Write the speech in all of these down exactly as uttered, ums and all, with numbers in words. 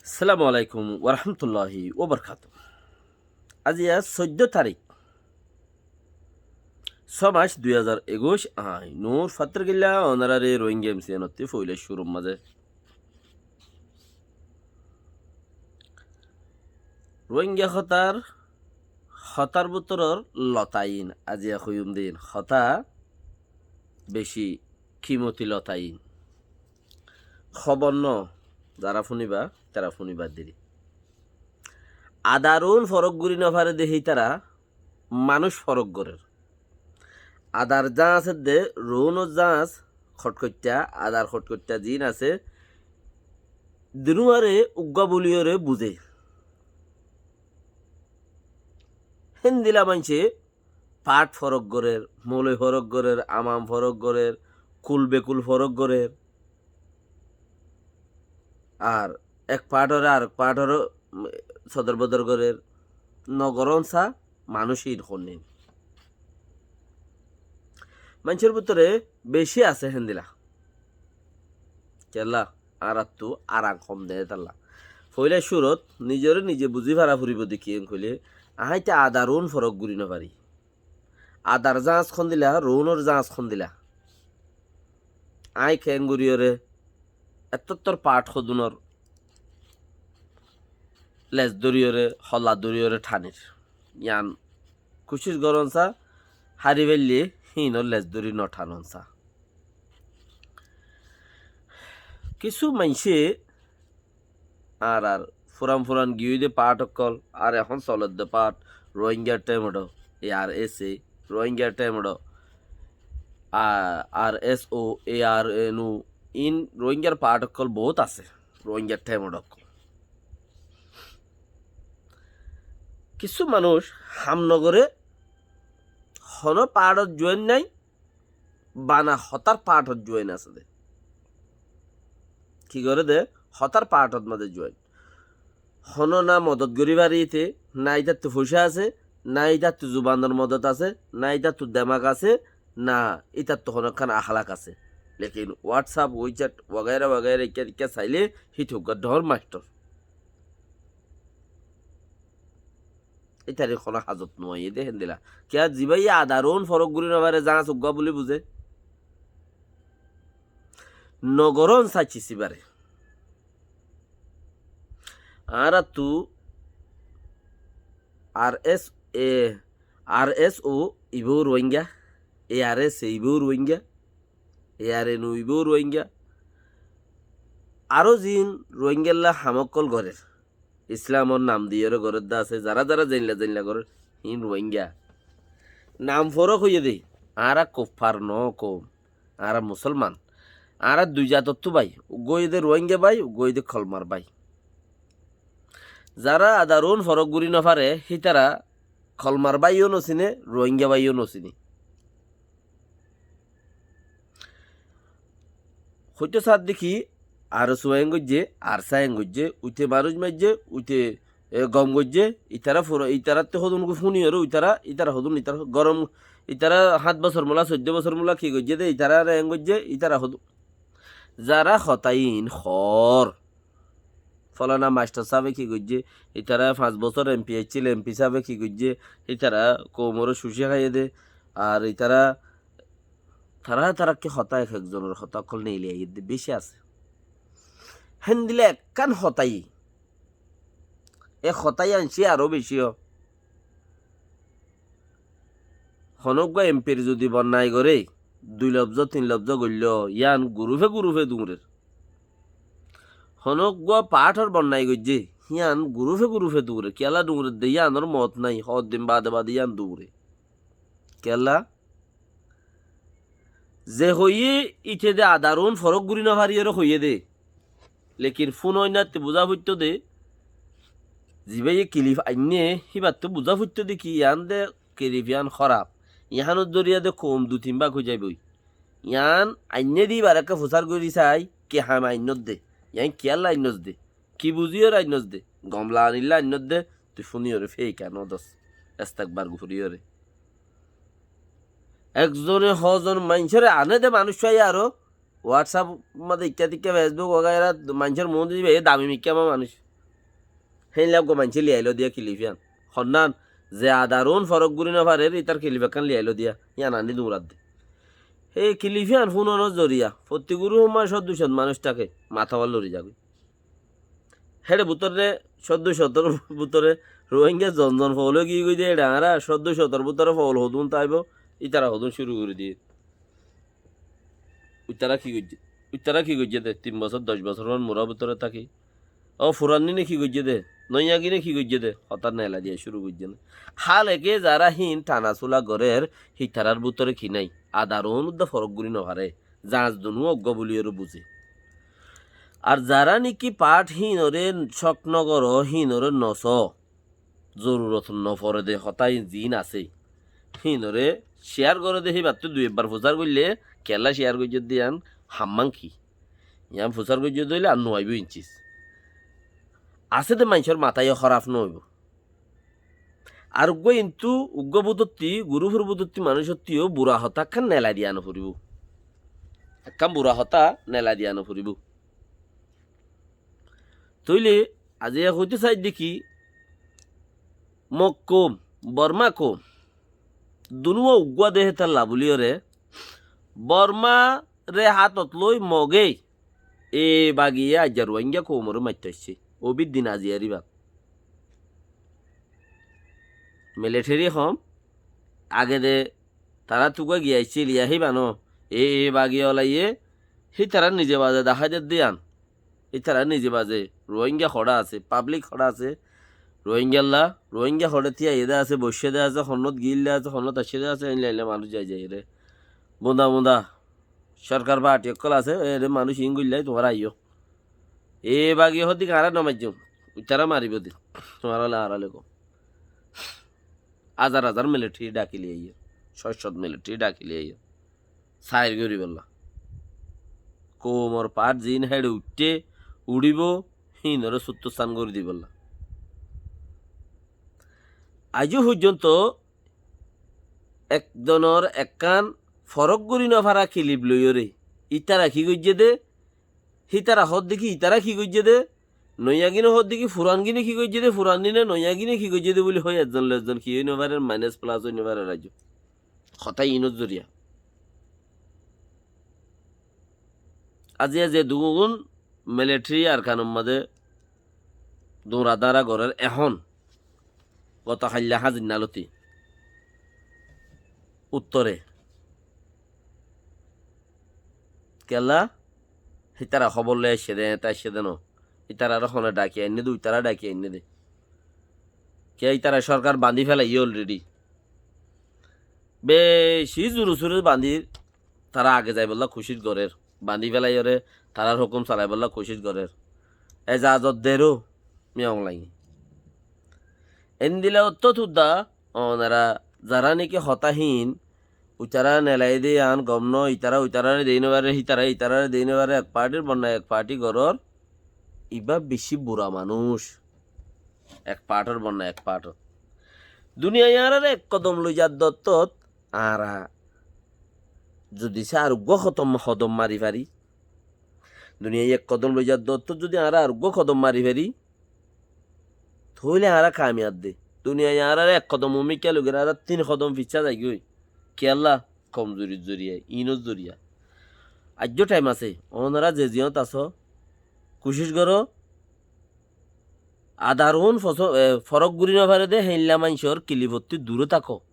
Assalamu alaikum warahmatulláhi wabarakátuhu. Aijja soiddó tarík, só mac dui házar ekuic, añí Nur Fattorkilla, onoráre Rohingya M C N ottú foila cúrur mazé Rohingya hotár, hotár bútoror lotaín, aijja hoiyúm de iín hotá beci kimoti lotaín. Hóbor no, zará fúniba, tará fúniba deri. Adar uún forók gorí nofaré de hítara manúic forók gorér. Adar zañs edde, ruúnor zañs, hotkóitta, adar hotkóitta ziín asé, dunúare uggúa bóliyoré buzé. Héndila maincé paáth forók gorér, moloi forók gorér, amam forók gorér, kul bekul forók gorér. Ar ek paáthoré arek paáthoré, um, sodor bodor gorér. Nogorón sá manúic iín honnín. Maincór bútore beci asé héndila. Kiyólla, añáráttu aran hom de hétalla. Foila cúrot nizoré nize buzí fara foribó de kiyén hoilé, aññí te adar uún forók gorí nofarí. Adar zañs hondila, ruúnor zañs hondila. Aññí keéngoríyoré ettottór paáth hodúnor les dóriyoré, hola dóriyoré thanir. Yián kucíc gorón sá, hári faillé híinor les dóri nothanon sá. Kissú maincé añárar furan furan giyói de paáth ókkol, ar ehón soler de paáth, Rohingyar thaimot, A R S A, Rohingyar thaimot, a-, R S O, A R N U, iín Rohingyar paáth ókkol boóut asé, Rohingyar thaimot ókkol. Kissú manúic ham nogoré, honó paáthot join nái, bana hotár paáthot join asé de. Ki goré de? Hotár paáthot mazé join. Honó na modot gorí fare íte, na ítattu foicá asé, na ítattu zubanor modot asé, na ítattu demak asé, na ítattu honókkan ahlak asé. Lekin WhatsApp, WeChat, wagaira wagaira ikká ikká sailé híte uggúa dhoóñr mastor. Ítarar honó hazot no aiyé de héndila. Kiyá zibáye adar uún forók gorí nofaré zañs uggúa bóli buzé. Nogorón sá cisíbaré. Añáráttu R S A, R S O ibáu Rohingya, A R S A ibáu Rohingya, A R N U ibáu Rohingya. Aró ziín Rohingyalla ham ókkol gorér. Islamor nam diyoré gorédde asé, zará zará zeinla zeinla gorér, híin Rohingya. Nam forók óiye dé, añára kuffar noó koum, añára musólman. Añára dui zatottú bái, uggúa óiye dé Rohingya bái, uggúa óiye dé kolmar bái. Zará adar uún forók gorí nofaré, hítara kolmar báiyó nosiné, Rohingya báiyó nosiné. Hoitó saádde ki, R S O eén goijjé, R S A eén goijjé, uite manúic maijjé, uite, e, gom goijjé, itara fura, itarattú hodún goi fúniyoré, uitara, itara hodún, itara gorom, itara háñt bosór mula, soiddó bosór mula ki goijjé dé, itara eén goijjé, itara hodún. Zará hotá iín hoór, folana mastor sábe ki goijjé, itara fañs bosór M P accíl, M P sábe ki goijjé, itara koumoré cucé háiye dé, ar itara Tará tará ki hotá ek ekzonor hotá ókkol neeli aiyér de beci asé. Héndilla ekkán hotái, e hotái añcí aró beci ó. Honógguá empir zudi bonnai goré, dui lobzó, tin lobzó goilló, yían gurufe gurufe duñrér. Honógguá paáthor bonnai goijjé, yían gurufe gurufe duñrér. Kiyólla duñrér de yíanor moot nái, hoddin bade bade yían duñré. Kiyólla? Ze hoiyé íte de adar uún forók gorí nofariyóre hoiyé dé. Lekin fúnoinnattú buzá foittó dé, zibáye kilif ainné, híbattú buzá foittó dé ki yián de kilif yián hóraf. Yiánor dóriya de koum dui tin bák ói zaibói. Yián ainné de íbar ekká fusár gorí sai, ki ham ainnós dé. Yián kiyólla ainnós dé. Ki buzíyoré ainnós dé, gom laanillá ainnós dé, tui fúniyoré féika nodos, estekbar goríyoré. Ekzone hozon maincóre ané dé manúic fai aró, WhatsApp mazé ikká tikká, Facebook wagaira maincór muúntu diba, e dami mikká ma manúic. Héinla uggwá maincé liyailó diya kilif yían. Honnán, ze adaroún forók gorí nofarér, ítar kilif ekkán liyailó diya. Yían aní duñrat de. Hé kilif yían fúnonor zoriya, fottí gurúf ummá cót ducót manúic táke, matá wá lori zagói. Héçe bútore, cót ducótor bútore Ruáingga zon zon foul ói giyói de, héçe añára cót ducótor bútore foul hodún táibo, ítara hodún cúru gorí diyé. Uitará ki goijjé? Uitará ki goijjé de? Tin bosór, doc bosór man murá bútore táki. Ó, furanníne ki goijjé de? Noiyagíne ki goijjé de? Hotá nela diya cúru goijjé né. Háleke zará híin tana súla gorér, hítarár bútore ki nái? Adaroún uddá forók gorí nofaré. Zañz dunúa uggwá bóliyoré buzé. Ar zará néki paáth híinoré cók nogoró, híinoré nosó, zorurot noforé de hotá híin ziín asé, híinoré ciyar goré de, híbattú dui ebbar fusár goillé, kiyólla ciyar goijjé de yían, hammán ki? Yían fusár goijjé de óile ar nuaibóu incis. Asé de maincór matá yó hóraf nóoibóu. Ar uggwá intú, uggwá bútottí, gurúfor bútottí manúicottí yó bura hotá ekkán nelai diya noforibóu. Ekkán bura hotá nelai diya noforibóu. Tóile aijja hoitó saidde ki, Mog koum, Bormá koum, dunúa uggwá de hétalla bóliyoré, Bormáre hátot loi Mogé e bagiye aijja Ruáingga koumoré maitto aiccé. Óbir din aijja eri bad. Militeri hom, age de tará tuga giyé aiccíl, yá híba no. E, e bagi olaiyé, hítara nize baze dahái der de yían. Hítara nize baze, Ruáingga hoçé asé, pablik hoçé asé, Ruáinggalla, Ruáingga hoçé tíaiyé de asé, boiccé de asé, honnót giíl de asé, honnót aiccé de asé, éilla éilla manúic zai zai re. Bunda bunda, sorkar fathi ókkol asé, ére manúic iín goillái tuáñra aiyó. E bagi hoddé ki añára no maijjum, uitará maribó de, tuáñra le añára le kom. Házar házar militeri dhaki loi aiyér, cót cót militeri dhaki loi aiyér. Sair goríbolla. Koumor paáth ziín héçe uiththé, uçíbo, híinoré suttússan gorí dibolla. Aijó foijjonto ek zonor ekkán forók gorí nofara kilif loiyóre, ítara ki goijjé dé, hítara hoódde ki, ítara ki goijjé dé, noiyagíne hoódde ki, furangíne ki goijjé dé, furangíne noiyagíne ki goijjé dé buli hoói ezzon loi ezzon ki ói nofarér, mainas plas ói nofarér aijó. Hotá iínor zoriya. Aijja ze dugun militeri Arkanor mazé duñra-dañra gorér ehón, goto hailla háñzir náloti uttore. Kiyólla? Hítara hóbor loi aiccé dé, eéñtte aiccé dé no. Ítararé hone dhaki ainné dé, uitará dhaki ainné dé. Kiyá, ítara sorkar bañdí félaiyé already. Beci zuru sure bañdí tará age zaibolla kucíc gorér. Bañdí félaiyóre tarár hókum salaibolla kucíc gorér. Ezazot der ó, Min Aung Hlaing. Endilla ottót udda, onora zará niki hotá híin, uitará nelai de yián gom no, itará uitaráre dei no fare, hítara itaráre dei no fare, ek partir bonna ek parti gorór, ibá beci bura manúic. Ek partor bonna ek partot. Duniyai añáráre ek kodom loi zadde ottót, añára zodi sá ar uggúa hodom, hodom mari fari, duniyai ek kodom loi zadde ottót zodi añára ar uggúa hodom mari fari, tóile añára kamiyab de. Duniyai añáráre ek hodom umikká loi giyóre añára tin hodom fissá zaigói. Kiyólla? Komzurir zoriya, iínor zoriya. Aijjó thaim asé, onora ze ziyót asó, kucíc goró, adar un foso-, e, forók gorí no fare dé, héinla maincór kilifottí duré táko.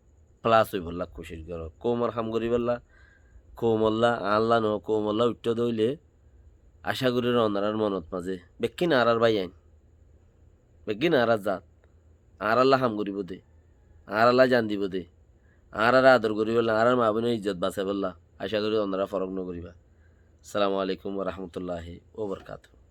Plas óibolla kucíc goró. Koumor ham goríbolla, koumolla, añálla no, koumolla uiththó dé óile, acá gorír onorár monot mazé. Bekkín añárár báiyain. Bekkín añárár zat. Añárálla ham goríbo dé. Añárálla jan dibo dé. Añáráre ador goríbolla, añárár maa-boinor izzot basaibólla. Acá gorí onorá forók no goríba. Assalamu alaikum wa rahmatullahi wa barakatuhu.